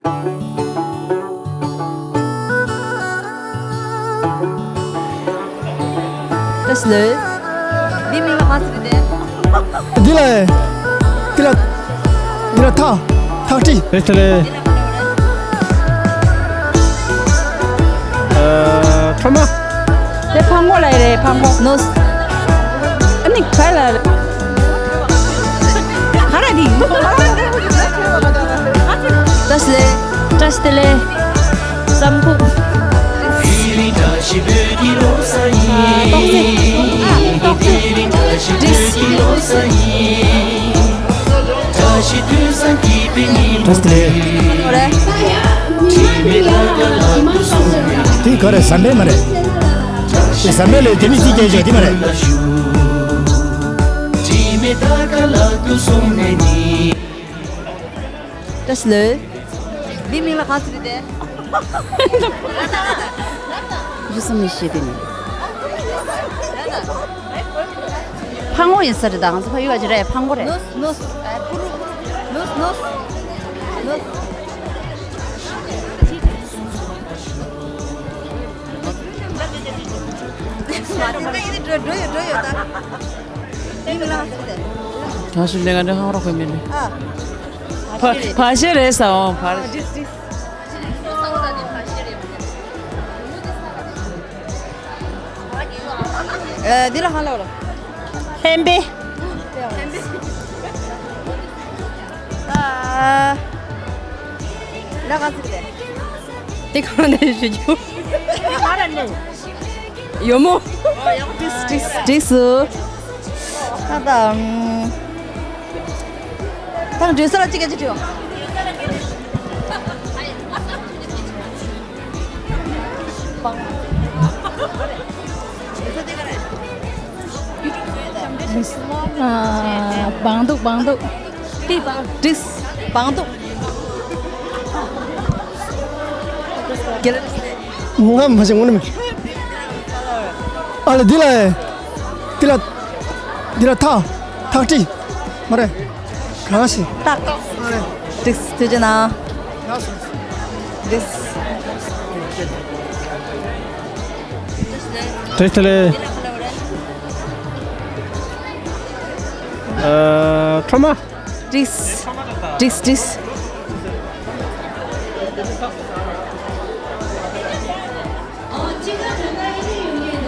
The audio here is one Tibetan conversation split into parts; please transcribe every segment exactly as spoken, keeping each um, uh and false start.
བཀྲ་ཤིས་ལོས། འདི་མིང་ལ་ག་ཟེར་ཏེ། འདི་ལ། འདི་ལ། འདི་ལ་ཐག་ཐག་ཁྲི། རེད་དེ་རེད། ཨ། ཁྲོ་མ། དེ་ཕང་གོ་ལ་རེད། ཕང་གོ་ནོས། ཨ་ནི་ག་ལ་རེད། ཧ་ར་དི། བཀྲ་ཤིས་ལེ། བཀྲ་ཤིས་བདེ་ལེགས། བསམ་ཁུག་ཨ། ཏོག་ཙེ། ཨ། ཏོག་ཙེ། ཏྲིས། བཀྲ་ཤིས་བདེ་ལེགས། དེ་ག་རེ། ཟམ་པའི་མ་རེད། དེ་ཟམ་པའི་ལས་དེ་མི་ཚིག་སྐད་ཆ་དེ་མ་རེད། བཀྲ་ཤིས་ལོས། འདི་མིང་ལ་ག་ཟེར་ཏེ། ཡུ་སུ་མི་ཤེས་པས་ནི། ཕ་ངོ་ཡིན་ས་རེད། ད་ང་ཚོ་ཕ་ཡུལ་ག་ཅི་རེད། ཕ་ངོ་རེད། ནོས་ནོས། ཨ། ཕུ་རུ་ཕུ་རུ། ནོས་ནོས། ནོས། འགྲོ་ཡོད་འགྲོ་ཡོད་ད། མིང་ལ་ག་ཟེར་ཏེ། ད་ཞུ་ནས་ག་འདྲ་ཧང་རོགས་ཁོས་མིན་ནི། ཨ། ཕ་ཕ་ཤེ་རེད་ས་འོང་ཕར། ཨ། འདི་ལ་ཧང་ལོ་རོ། ཧེམ་པེ། ཨ། ལ་ག་ཟེར་ཏེ། དེ་གང་ནས་ཞུ་རྒྱུ། ཨ་ར་ནས། ཡོ་མོ། ཏིས་ཏིས་ཏིས། ད་ད། ད་འདྲེ་ས་ལ་ཅི་ག་ཅི་བྲིའོ། བང་འདུག་བང་འདུག་ཏི་བང་། ཏིས། བང་འདུག་ང་མ་ཤེས་ངོ་ནི་མི། ཨ་ལ་འདི་ལ། འདི་ལ། འདི་ལ་ཐག་ཐག་ཁྲི། མ་རེད། གང་ཞིག་ཏག་ཏིག་ཐུགས་རྗེ་གནང་། ཏིག་བཀྲ་ཤིས་བདེ་ལེགས། ཨ། ཁྲོ་མ། ཏིག་ཏིག་ཏིག་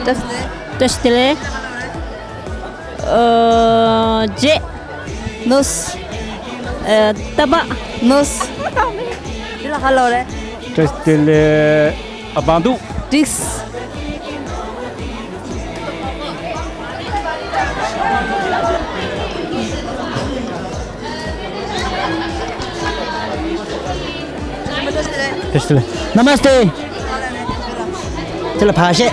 བཀྲ་ཤིས་བདེ་ལེགས། ཨ། རྗེ། ནོས། ཨ། ཏ་པ། ནོས། འདི་ལ་ཧ་ལོ་རེད། བཀྲ་ཤིས་བདེ་ལེགས། ཨ། བང་འདུག་ཏིག་བཀྲ་ཤིས་བདེ་ལེགས། ན་མ་སྟེ། དེ་ལ་ཕ་ཤེ།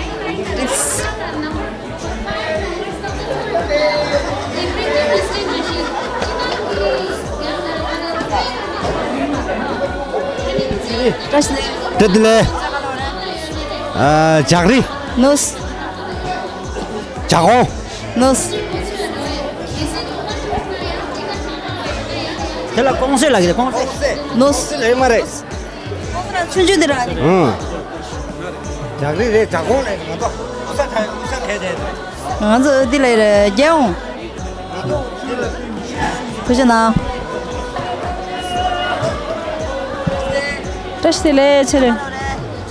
བཀྲ་ཤིས་བདེ་ལེགས། ཨ། ཇག་རི། ནོས། ཇག་གོང་། ནོས། དེ་ལ་ཀོང་སེ་ལ་གི་རེད། ཀོང་སེ། ནོས། ཀོང་སེ་ལ་ཡོད་མ་རེད། ཆུང་ཆུང་དེ་ར། ཨང་། ཇག་རི་རེད། ཇག་གོང་རེད། ང་ཚོ་ཨུ་ས་ཁྲ་ཨུ་ས་ཁྲ་རེད། ང་ཚོ་ཨུ་དི་ལ་རེད། རྒྱལ་འོང་། ཐུགས་རྗེ་གནང་། བཀྲ་ཤིས་བདེ་ལེགས་ཆེ་རེད།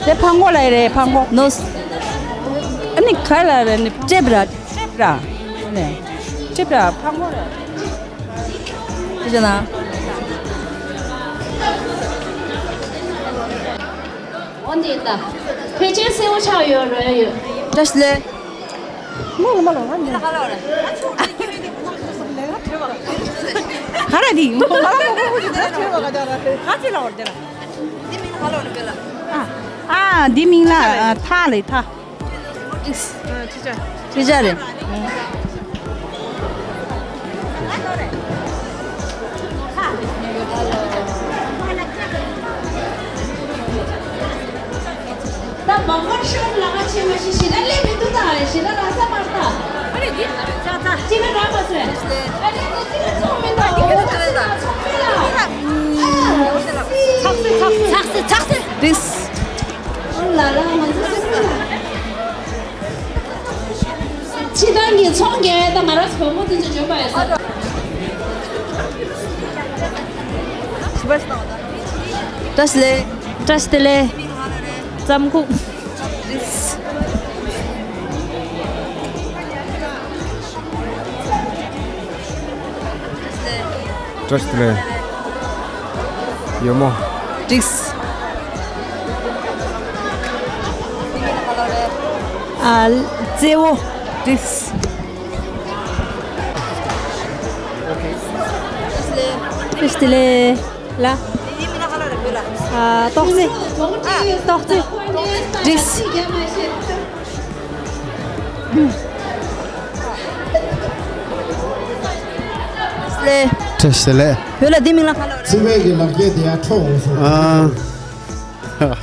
དེ་ཕང་གོ་ལ་རེད། ཕང་གོ་ནོས། ཨ་ནི་ག་ལ་རེད། ནི་ཀྲེབ་ར་ཀྲེབ་ར་ནི་ཀྲེབ་ར་ཕང་གོ་རེད། ཐུགས་རྗེ་གནང་། འོ་འདི་ལྟ། ཕལ་ཆེར་སེར་པོ་ཆགས་ཡོད་རོལ་ཡོད། བཀྲ་ཤིས་བདེ་ལེགས། མོ་ལ་མ་ལ་ང་ཉལ། ཧ་ར་དི་མོ་ལ་མ་ལ་ཁ་ཅི་ལ་བར་དེ་ལ། འདི་མིང་ཧ་ལོ་རེད་ལ། ཨ་ཨ་འདི་མིང་ལ་ཐག་ལས་ཐག་ཨ། ཕྱི་ཆ། ཕྱི་ཆ་རེད། ད་མ་མར་ཤོར་ལ་ང་ཆེ་མ་ཤི་ཤི་ན་ལེ་མི་འདུག་ད་ཤི་ན་ར་ས་མར་ད། ཨ་རེ་འདི་ཨ་རེ་ཙ་ཙ། ཅི་ག་ར་མ་སོས། ཨ་རེ་ད་ཅི་ག་ཚོགས་མི་འདུག་ཨ་རེ་ད་ཚོགས་མི་ལ། ཨ། ཚགས་སེ་ཚགས་སེ་ཚགས་སེ་ཚགས་སེ། འགྲིགས། ཨོ་ལ་ལ། ང་ཚོ་སྤྱི་བཏང་གི་ཚོང་རྒྱག་ཡ་ད་ང་རང་ཚོ་བུ་མོ་དེ་ཚོ་འཇོན་པ་ཡོད་ས། བཀྲ་ཤིས་བདེ་ལེགས། བཀྲ་ཤིས་བདེ་ལེགས། ཙམ་ཁུག་བཀྲ་ཤིས་བདེ་ལེགས། ཡོ་མོ། འགྲིགས། ཨ། རྩེ་བོ། འགྲིགས། བཀྲ་ཤིས་བདེ་ལེགས། ལ། ཨ། ཏོག་ཙེ། ཏོག་ཙེ། འགྲིགས། ལེ། བཀྲ་ཤིས་བདེ་ལེགས། བོད་ལ་འདི་མིང་ལ་ག་ལ་རེད། རྩིས་མེད་ཀྱི་ལག་འཁྱེར་དེ་ཡང་འཕྲོག་འོང་སོང་། ཨ།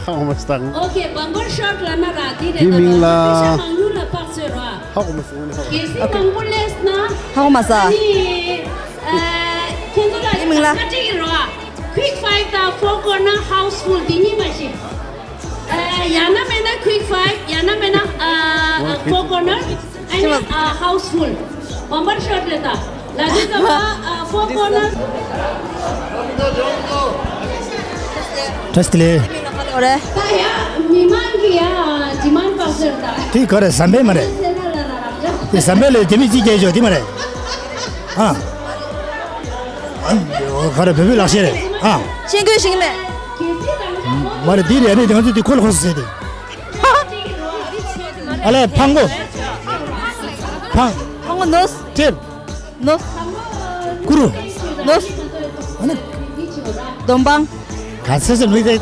ཧ་གོ་མ་སོང་། ཨོ་ཁེ། བམ་པར་ཤོཊ་ལབ་ན་ར་འདི་རེད། འདི་མིང་ལ། པེ་ཤ་མང་ཉུང་ལ་དཔག་ཚོད་ར། ཧ་གོ་མ་སོང་། གལ་སྲིད་མང་པོ་སླེབས་ན། ཧ་གོ་མ་སོང་། ཨ་ནི། ཨ། ཁྱེད་ཚོ་ལ་འདི་མིང་ལ། ཁ་ཅིག་གི་ར། Quick Five དང་Four Corner Houseful འདི་གཉིས་མ་ཤེས། ཨ། ཡང་ན་མེད་ན་Quick Five། ཡང་ན་མེད་ན། ཨ། Four Corner། ཨ་ནི། ཨ། Houseful། བམ་པར་ཤོཊ་རེད་ད། ལ་དུས་ཙམ་པ། ཨ། Four Corner། བཀྲ་ཤིས་བདེ་ལེགས། རེད། ད་ཡ་མི་མང་གི་ཡ་ཌི་མན་ཌི་བག་ཟེར་ད། དེ་ག་རེ། ཟམ་པའི་མ་རེད། དེ་ཟམ་པའི་ལས་རྒྱ་མི་གཅིག་སྐྱེལ་ཆོག་དེ་མ་རེད། ཨ། ཨ། ག་རེ། བོད་པའི་ལག་ཤེས་རེད། ཨ། ཤེས་དགོས་ཤེས་ཀྱི་མེད། མ་རེད། འདི་རེད། ཨ་ནི་དེ་ང་ཚོས་དེ་ཁོ་ལ་ཁོ་སུ་ཟེར་ཏེ། ཨ་ལས། ཕང་གོ། ཕང་། ཕང་གོ་ནོས། ཁྲེབ། ནོས། ཀུ་རུ། ནོས། ཨ་ནི། སྡོམ་པང་། ག་ཚོད་ཟེར་མི་ཟེར།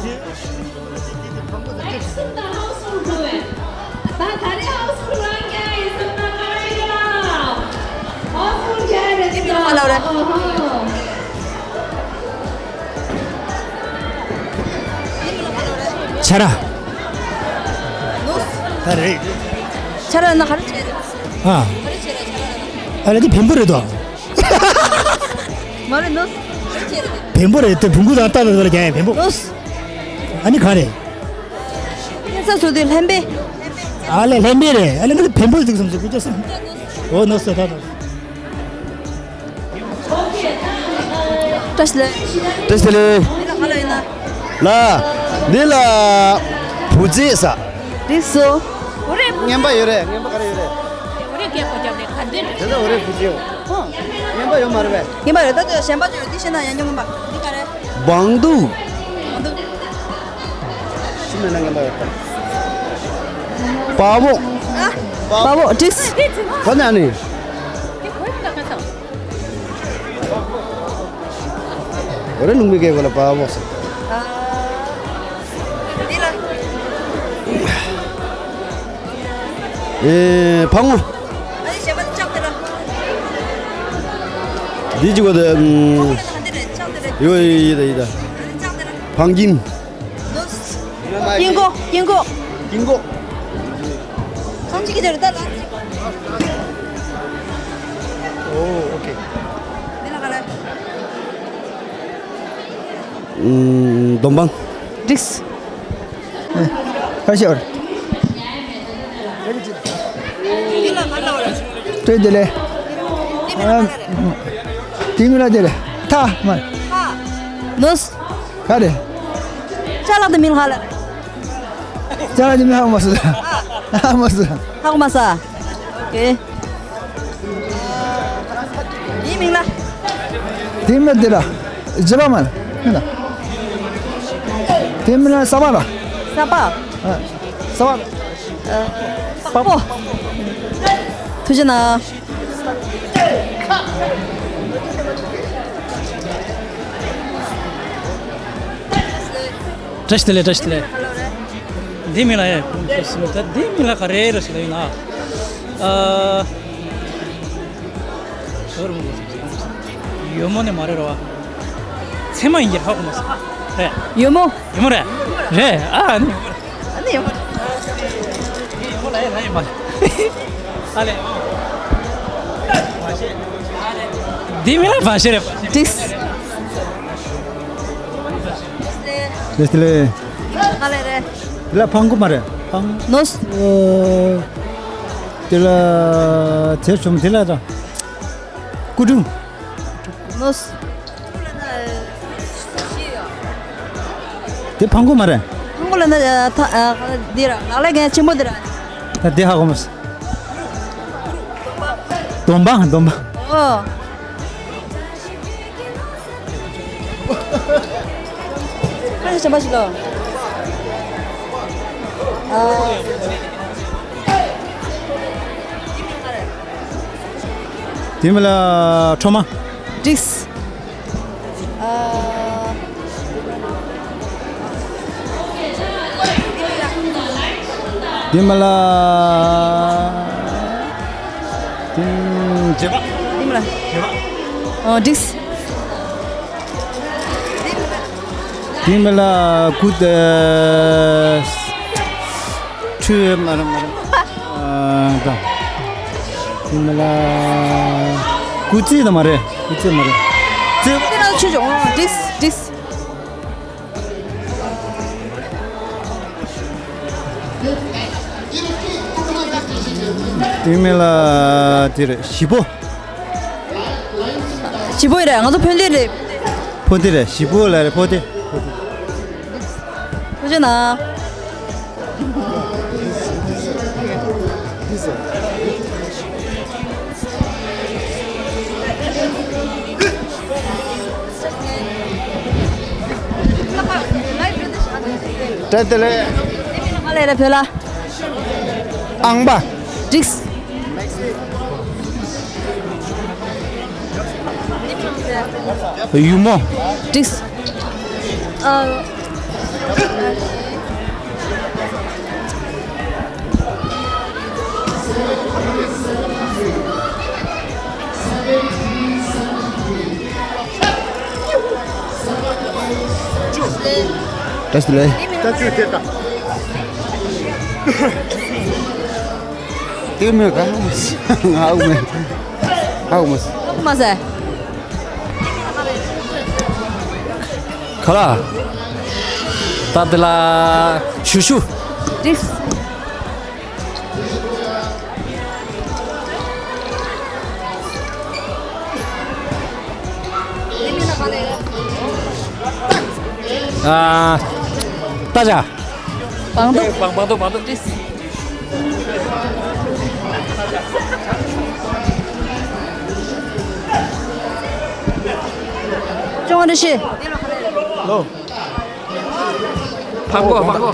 ཆ་ར། ད་རེད། ཆ་ར་ན་ག་རེ་བྱས་རེད། ཨ། ག་རེ་བྱས་རེད། ཆ་ར་ན། ཨ་ལས། འདི་བེམ་པོ་རེད་དོ། མ་རེད་ནོ། བེམ་པོ་རེད་དེ། བོང་གུ་དང་རྟ་དང་ལ་རྒྱག་ཡ་བེམ་པོ། ཨ་ནི་ག་རེ། ས་སུ་དེ་ལྷན་པེ། ཨ་ལས། ལྷན་པེ་རེད། ཨ་ལས། ང་ཚོ་བེམ་པོ་ཟིག་བསམ་སོང་། ཀུ་ཅོ་སེ། འོ་ནོ་སོ་ད་ནོ། བཀྲ་ཤིས་བདེ་ལེགས། བཀྲ་ཤིས་བདེ་ལེགས། ལ། འདི་ལ་བུ་རྫི་ཟེར། འགྲིགས་སོང་། རྔན་པ་ཡོད་རེད། རྔན་པ་ག་རེ་ཡོད་རེད། འོ་རེད། རྒྱལ་པོ་རྒྱབ་ནས་ག་འདི་རེད། དེ་ལ་འོ་རེད། བུ་རྫི་ཡོད། རྔན་པ་ཡོད་མ་རེད་པས། རྔན་པ་ཡོད། ད་དེ་གཞན་པ་ཅིག་ཡོད། འདི་ཤེས་ན་ཡང་སྙིང་པ། འདི་ག་རེད། བང་དུ། ཤི་མེད་ན་རྔན་པ་ཡོད་པ། པ་བོ། པ་བོ། འགྲིགས། ག་ནས་ནི། འོ་རེད། ལུང་པའི་སྐད་གོ་ལ་པ་བོ་ཟེར། འདི་ལ། ཨེ། ཕ་ངོ། ཨ་ནི་གཞན་པ་ལྕགས་དེ་ལ། འདི་གཅིག་པ་དེ། ཨམ། ཡོད་ཡོད་ཡོད། ཡིད་ད་ཡིད་ད། ཕང་ཀིན། དཀྱིལ་འཁོར། དཀྱིལ་འཁོར། དཀྱིལ་འཁོར། ཁང་གཅིག་གི་དེ་རུ་ད་ལ། ཨོ། ཨོ་ཁེ། འདི་ལ་ག་ལ། ཨམ། སྡོམ་པང་། འགྲིགས། ཁ་ཤོར། འདི་ལ་ག་ལ་བ་ར། བཀྲ་ཤིས་བདེ་ལེགས། ཨ། དེ་མིང་ལ་དེ་རེད། ཐ་མ། ནོས། ག་རེ། ཅ་ལག་དེ་མིང་ལ་ག་ལ་རེད། ཅ་ལག་དེ་མིང་ཧ་གོ་མ་སོང་། ཧ་གོ་མ་སོང་། ཧ་གོ་མ་སོང་། ཨོ་ཁེ། དེའི་མིང་ལ། དེའི་མིང་དེ་ལ། ཇི་བ་མ་ལ། ཧེ་ལ། དེའི་མིང་ལ་ས་བ་ལ། ས་བ། ཨ། ས་བ། ཨ། པགས་པོ། ཐུགས་རྗེ་གནང་། བཀྲ་ཤིས་བདེ་ལེགས། བཀྲ་ཤིས་བདེ་ལེགས། འདི་མིང་ལ་ཡ། ད་འདི་མིང་ལ་ག་རེ་རེད་ཟེར་ན་ཡིན་ན། ཨ། ཟོར་མོ་ཟེར། ཡོ་མོ་ནི་མ་རེད་རོ། ཚད་མ་ཡིན་གྱི་ཧ་གོ་མ་སོང་། རེད། ཡོ་མོ། ཡོ་མོ་རེད། རེད། ཨ་ནི་ཡོ་མོ་རེད། ཨ་ནི་ཡོ་མོ་རེད། ཡོ་མོ་ལ་ཡ་ལ་ཡ་མ་རེད། ཨ་ལེ། འདི་མིང་ལ་བ་ཤེ་རེད། འགྲིགས། བཀྲ་ཤིས་བདེ་ལེགས། ག་ལེ་རེད། དེ་ལ་ཕང་གོ་མ་རེད། ཕང་། ནོས། ཨོ། དེ་ལ། དེ་བྱུང་དེ་ལ་ད། སྐུ་དྲུང་། ནོས། དེ་ཕང་གོ་མ་རེད། ཕང་གོ་ལ་ན་ད་འདི་ར་ལག་ལེན་གལ་ཆེན་པོ་འདི་ར། ད་དེ་ཧ་གོ་མ་སོང་། སྡོམ་པ་སྡོམ་པ། ཨོ། ཁ་ཤས་ཆམ་པ་ཞིག་ལོ། ཨ། དེ་མི་ལ་ཁྲོ་མ། འགྲིགས། ཨ། དེ་མི་ལ། དེ་བྱེད་པ། དེ་མི་ལ། བྱེད་པ། ཨོ་འགྲིགས། དེ་མི་ལ་ཀུ་ཏེ། ཁྲུས་མ་རེད་མ་རེད། ཨ་ད། དེ་མི་ལ། ཀུ་ཙི་ད་མ་རེད། ཀུ་ཙི་མ་རེད། ཙི། དེ་ལ་ཆུ་ཅོག་ཨོ་འགྲིགས་འགྲིགས། དེ་མི་ལ་དེ་རེད་ཞི་པོ། ཞི་པོ་ཡི་རེད། ང་ཚོ་ཕོ་དེ་རེད། ཕོ་དེ་རེད། ཞི་པོ་ལ་རེད། ཕོ་དེ། ཕོ་ཅོ་ན། བཀྲ་ཤིས་བདེ་ལེགས། ཨ་ལས་རེད་བོད་ལ། ཨང་པ། འགྲིགས། ཡུ་མོ། འགྲིགས། ཨ། བཀྲ་ཤིས་བདེ་ལེགས། དེ་མིན་ག་ཧ་མ་སི། ཧ་མ་སི། ཧ་མ་སི། ག་ལ། ད་དེ་ལ་ཞུ་ཞུ། འགྲིགས། ཨ། ད་ཅ། བང་མདོག་བང་བང་མདོག་བང་མདོག་འགྲིགས། ཅོང་རེ་ཤི། ལོ། ཕག་མགོ་ཕག་མགོ།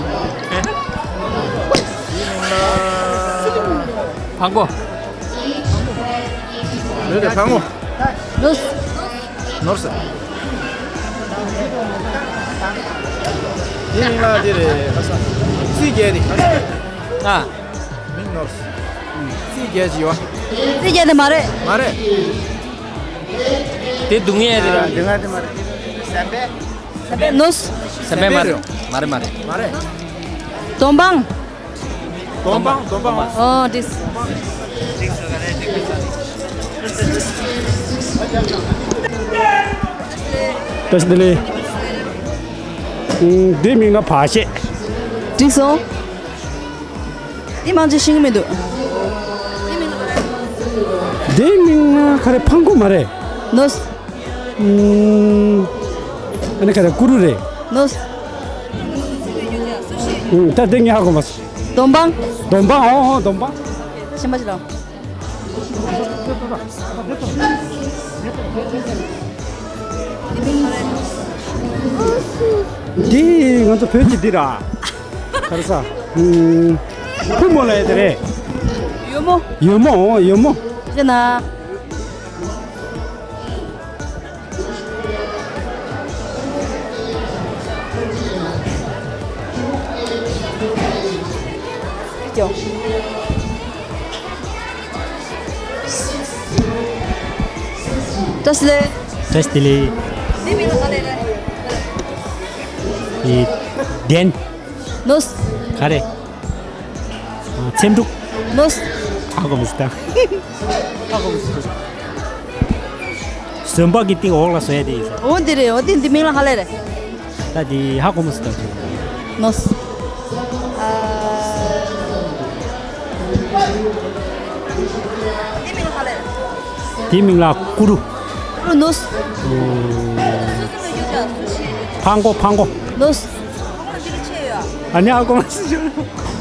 ཕག་མགོ། ལོས་ཀྱི་ཕག་མགོ། ནོར་སི། ནོར་སི། དེ་མིང་ལ་དེ་རེད་ཨ་ས། རྩིས་རྒྱལ་དེ། ཨ། མིང་ནོར་སི། རྩིས་རྒྱལ་ཅི་ཡོད། རྩིས་རྒྱལ་དེ་མ་རེད། མ་རེད། དེ་སྡུག་བསྔལ་དེ་རེད། སྡུག་བསྔལ་དེ་མ་རེད། ཟམ་པའི། ཟམ་པའི་ནོས། ཟམ་པའི་མ་རེད། མ་རེད་མ་རེད། མ་རེད། སྡོམ་པང་། སྡོམ་པང་སྡོམ་པང་། ཨོ་འགྲིགས། བཀྲ་ཤིས་བདེ་ལེགས། ཨུམ། འདི་མིང་ལ་བ་ཤེད། འགྲིགས་སོང་། འདི་མང་ཆེ་ཤེས་ཀྱི་མི་འདུག་འདི་མིང་ལ་ག་རེ། ཕང་གོ་མ་རེད། ནོས། ཨུམ། ཨ་ནི་ག་རེ། ཀུ་རུ་རེད། ནོས། ཨུམ། ད་དེ་ངས་ཧ་གོ་མ་སོང་། སྡོམ་པང་། སྡོམ་པང་། ཨོ་ཨོ་སྡོམ་པང་། ཤེས་མ་ཤེས་ལ། འདི་ང་ཚོ་བོད་ཀྱི་འདི་ར། ག་རེ་ཟ། ཨུམ། ཕུ་མོ་ལ་ཡ་དེ་རེད། ཡོལ་མོ། ཡོལ་མོ། ཨོ་ཡོལ་མོ། ཅི་ན། ཀྱོ། བཀྲ་ཤིས་བདེ་ལེགས། བཀྲ་ཤིས་བདེ་ལེགས། འདི་མིང་ལ་ག་རེ་རེད། ཨེ། བདེན། ནོས། ག་རེ། ཨ། ཚེམ་དྲུབ། ནོས། ཧ་གོ་མི་སྲིད་ད། ཧ་གོ་མི་སྲིད། ཟམ་པ་གི་སྟེང་འོག་ལ་བཟོ་ཡ་དེ་ཡིན་ས། འོ་འདི་རེད། འོ་འདི་འདི་མིང་ལ་ག་རེ་རེད། ད་དེ་ཧ་གོ་མ་སོང་ད་དེ། ནོས། ཨ། དེའི་མིང་ལ་ཀུ་རུ། ཀུ་རུ་ནོས། ཕང་གོ་ཕང་གོ། ནོས། ཨ་ནི་ཧ་གོ་མ་སོང་།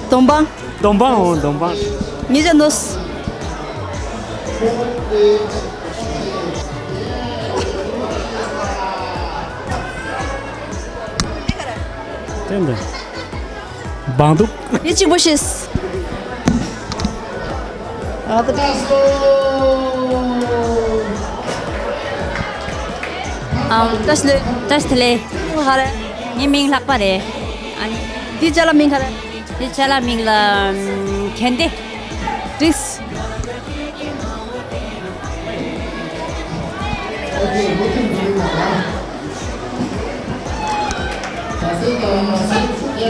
སྡོམ་པ། སྡོམ་པ་འོང་སྡོམ་པ། ངེད་ཅག་ནོས། བསྟན་འདི། བང་འདུག་ཡིད་གཅིག་པོ་ཤེས། ཨ་ད། ཨམ། བཀྲ་ཤིས་བདེ་ལེགས། བཀྲ་ཤིས་བདེ་ལེགས། ངའི་མིང་ལྷག་པ་རེད། ཨ་ནི། འདི་ཅ་ལག་མིང་ག་རེ། འདི་ཅ་ལག་མིང་ལ་ཨམ། གན་ཏེ། རིས།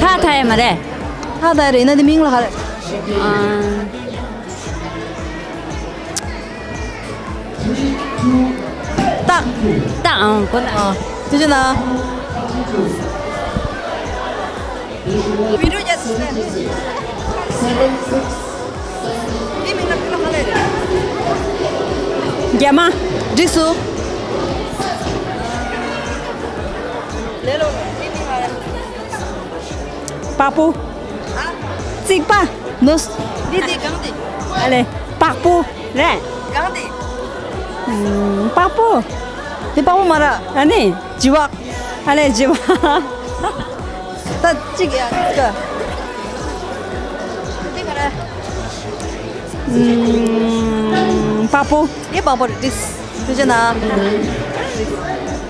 ཐ་ཐ་ཡ་མ་རེད། ཐ་ཐ་རེད་ན་དེ་མིང་ལ་ག་རེ། ཨ། སྟག་སྟག་ཨང་གོ་ན། ཨ། དེ་ཅི་ན། མི་འགྲོ་རྒྱ་ཚ་ས་ནི། མི་མིང་ལ་ཕུ་ལ་ཧ་ལས་རེད། རྒྱ་མ། འགྲིག་སོང་། ལེ་ལོ་མི་མིང་ཧ་ལས། པགས་པོ། ཨ། རྩིག་པ། ནོས། འདི་འདི་གང་འདི། ཨ་ལེ། པགས་པོ་རེད། གང་འདི། ཨམ། པགས་པོ། འདི་པགས་པོ་མ་ར། ཨ་ནི། ལྗི་བ། ཨ་ལེ་ལྗི་བ། ད་གཅིག་ཡ་ཀ་འདི་ག་རེ། ཨམ། པགས་པོ། འདི་པགས་པོ་རེད། འདི་ཅི་ན།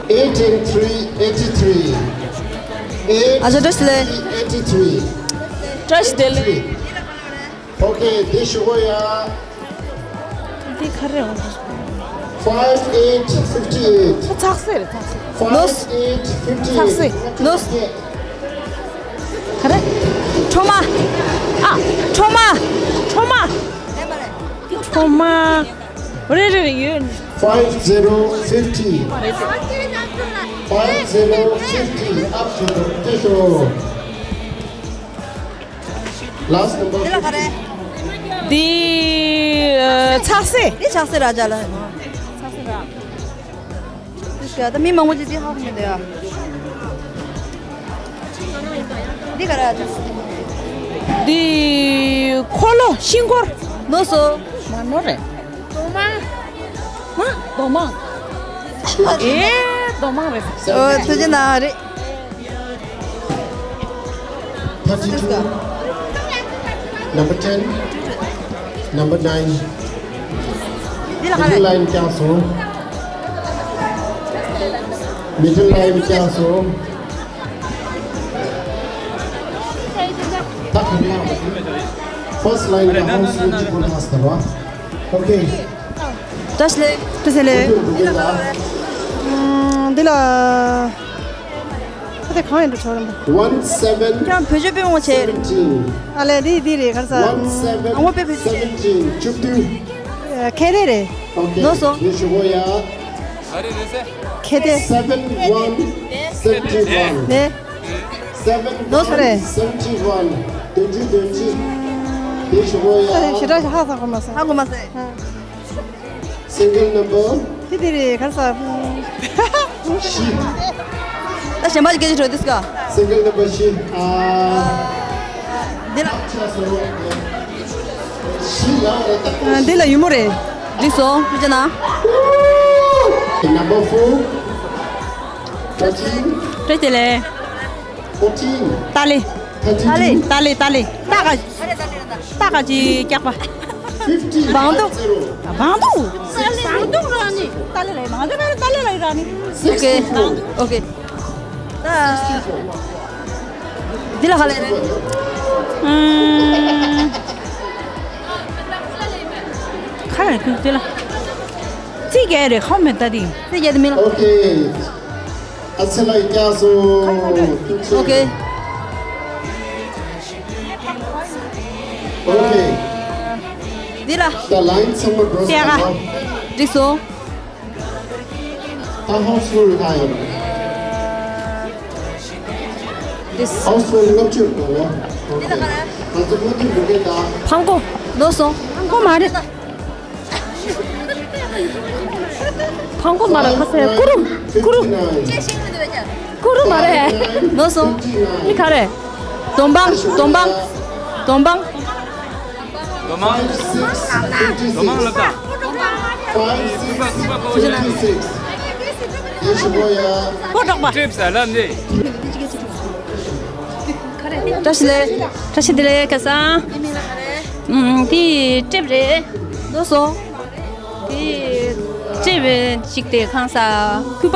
Eighteen three eighty three. ཨ་ཅག་བཀྲ་ཤིས་བདེ་ལེགས། Eighty three. བཀྲ་ཤིས་བདེ་ལེགས། Okay, འདི་ཞུ་གོ་ཡ། འདི་ག་རེ་འོང་། Five eight fifty eight. ཚག་སེ་རེད་ཚག་སེ། Five eight fifty eight. ཚག་སེ། ནོས། ག་རེ། ཁྲོ་མ། ཨ། ཁྲོ་མ། ཁྲོ་མ། ཁྲོ་མ། རེད་རེད་རེད་ཡོད། Five zero fifty. Five zero fifty. Up to the official. Last number. འདི་ལ་ག་རེ། འདི་ཨ། ཚག་སེ། འདི་ཚག་སེ་ར་ཇ་ལ། ཚག་སེ་ར། འདི་ཤ་ད་མི་མང་པོ་ཅིག་འདི་ཧ་གོ་མི་འདུག་ཡ། འདི་ག་རེ། འདི་འཁོར་ལོ་ཤིང་འཁོར། ནོར་སོང་། མ་ནོར་རེད། རྡོག་མ། ང་རྡོག་མ། ཨེ་རྡོག་མ་རེད། ཨོ་ཐུགས་རྗེ་གནང་རེད། Thirty two. Number ten. Number nine. འདི་ལ་ག་རེ། Middle line བཀྱགས་སོང་། Middle line བཀྱགས་སོང་། ད་ག་རེ་ཡང་། First line ལ་ཧོམ་སུ་ཅི་པོ་ལྷག་སྟེ་ར། Okay. བཀྲ་ཤིས་བདེ་ལེགས། བཀྲ་ཤིས་བདེ་ལེགས། འདི་ལ། ཨམ། འདི་ལ། ད་དེ་གང་ཡིན་འགྲོ་ཆོག་རེད་འདུག One seven seventeen. ཀྱང་བོད་ཆས་དཔེ་མང་ཆེ། ཨ་ལས་འདི་འདི་རེད་ག་རེ་ཟ། One seven seventeen. བོད་པའི་བོད་ཆས་རེད། བཅུ་བདུན། ཁེ་ཏེ་རེད། Okay. ནོར་སོང་། དེ་ཞུ་གོ་ཡ། ཁེ་ཏེ། Seven one seventy one. ནས། Seven one seventy one. ནོར་སོང་རེད། བདུན་ཅུ་བདུན་ཅུ། དེ་ཞུ་གོ་ཡ། ཞེ་དྲག་ཞིག་ཧ་ས་གོ་མ་སོང་། ཧ་གོ་མ་སོང་། Single number. དེ་དེ་རེད་ག་རེ་ཟ། བཞི། ད་གཞན་པ་ཅིག་སྐད་ཆ་དྲི་འདུག་ག Single number བཞི། ཨ། འདི་ལ། བཞི་ལ་རེད་ད། འདི་ལ་ཡུ་མོ་རེད། འགྲིག་སོང་། ཐུགས་རྗེ་གནང་། Number four. Thirteen. བཀྲ་ཤིས་བདེ་ལེགས། Fourteen. ཏཱ་ལི། Thirty two. ཏཱ་ལི་ཏཱ་ལི་ཏཱ་ལི། ཏཱ་ག་ཏཱ་ག་ཅི་སྐྱག་པ། Fifty. བང་དུ། བང་དུ། བང་དུ་ར་ནི། ཏཱ་ལི་ར་ནི། བང་དུ་ར་ནི། ཏཱ་ལི་ར་ནི། ཨོ་ཀེ། ཨོ་ཀེ། ད། འདི་ལ་ག་ལེ་རེད། ཨམ། ག་རེ་འདི་ལ། རྩིས་རྒྱག་རེད་ཁོ་མེད་ད་དེ། རྩིས་རྒྱག་དེ་མིན་ལ། ཨོ་ཀེ། ཨ་ཚེ་ལ་སྐྱག་སོང་། ཨོ་ཀེ། ཨོ་ཀེ། འདི་ལ། ད་ལའིན་ཚང་མ་གྲོ་སོང་། འགྲིག་སོང་། ད་ཧོ་སུ་རུ་ད་ཡོད། ཨའུ་སི་ཊེ་ལི་ཡ་ལྔ་བཅུ་རེད་པ། ང་ཚོ་ལྔ་བཅུ་འགྲོ་མཁན་དང་། ཕང་གོ་ལོ་སོང་། ཕང་གོ་མ་རེད། ཕང་གོ་མ་རེད། ཁ་སེ་ཀུ་རུ། ཀུ་རུ། ཀུ་རུ་མ་རེད། ལོ་སོང་། ནི་ག་རེད། སྡོམ་པང་། སྡོམ་པང་། སྡོམ་པང་། སྡོམ་པང་། སྡོམ་པང་ལབ་དང་། ཀུ་པ་ཀུ་པ་ཀོ་ཅི་ན། ཀོ་ཀྲོག་པ། ཀྲིབ་ས་ལབ་འདི། བཀྲ་ཤིས་བདེ་ལེགས། བཀྲ་ཤིས་བདེ་ལེགས་ཁ་སང་། ཨུམ། དེ་ཀྲིབ་རེད། ལོ་སོང་། དེ་ཀྲིབ་ཅིག་དེ་ཁ་སང་ཀུ་པ།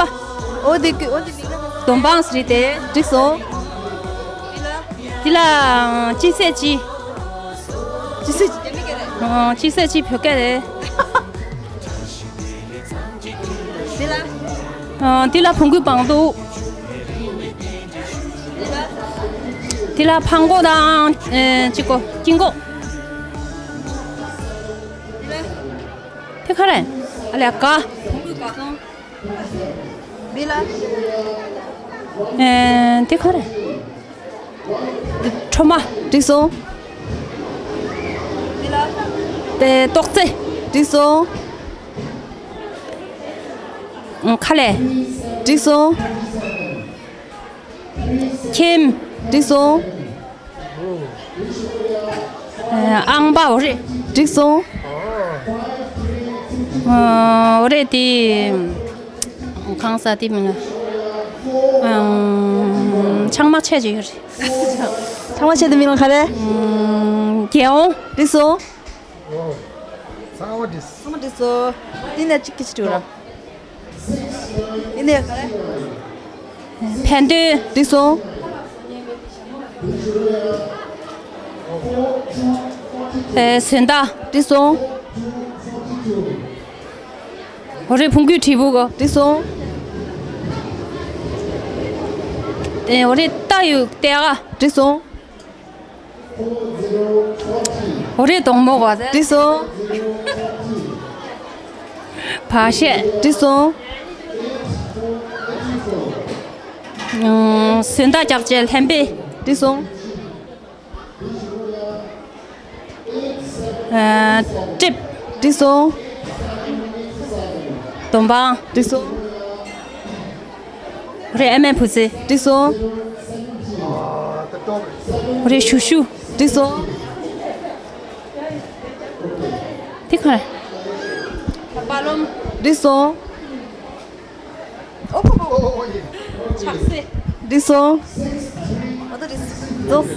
འོ་དེ་ཀུ། འོ་དེ་སྡོམ་པང་རེད་དེ། འགྲིག་སོང་། དེ་ལ་ཅི་ཟེར་ཅི། ཅི་ཟེར་ཅི། ཨ། ཅི་ཟེར་ཅི་བོད་སྐད་རེད། འདི་ལ། ཨ། འདི་ལ་བོང་གུའི་བང་འདུག་འདི་ལ་ཕང་གོ་དང་། ཨེ། ཅི་གོ། ཀིང་གོ། འདི་ག་རེ། ཨ་ལས་ཀ། འདི་ལ། ཨེ། འདི་ག་རེ། ཁྲོ་མ། འགྲིག་སོང་། དེ་ཏོག་ཙེ། འགྲིག་སོང་། ཁ་ལས། འགྲིག་སོང་། ཁྱིམ། འགྲིག་སོང་། ཨང་པ། འོ་རེད། འགྲིག་སོང་། འོ་རེད་དེ། གང་ཟག་དེ་མིང་ལ། ཨང་། ཆང་མ་ཆད་ཅིག་ཡོད་རེད། ཆང་མ་ཆད་དེ་མིང་ལ་ག་རེ། རྒྱལ་འོང་། འགྲིག་སོང་། ཚང་མ་འགྲིག་ཚང་མ་འགྲིག་སོང་། དེ་ནས་གཅིག་གིས་གཅིག་འགྲོ་ར། དེ་ནས་ག་རེ། ཕན་དོན། འགྲིག་སོང་། ཨེ། ཟོན་རྟ། འགྲིག་སོང་། འོ་རེད། བོང་གུའི་དྲིལ་བུ་གོ། འགྲིག་སོང་། ཨེ། འོ་རེད། རྟ་ཡི་ལྟེ་བ། འགྲིག་སོང་། འོ་རེད། དོང་མོ་གོ། འགྲིག་སོང་། བ་ཤད། འགྲིག་སོང་། ཨང་། ཟོན་རྟ་རྒྱག་བྱེད་ལྷན་པེ། འགྲིག་སོང་། ཨ། ཀྲིབ། འགྲིག་སོང་། སྡོམ་པང་། འགྲིག་སོང་། རེད། ཨ་མའི་བུ་ཚེ། འགྲིག་སོང་། རེད། ཞུ་ཞུ། འགྲིག་སོང་། དེ་ག་རེ། པ་ལོམ། འགྲིག་སོང་། ཨོ་ཁོ་ཁོ། ཆག་སེ། འགྲིག་སོང་། ཨོ་ད་འགྲིག་སོང་།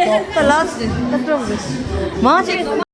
ད་ལགས་སེ། ད་སྤྲོ་མོ་རེད། མ་ཅིག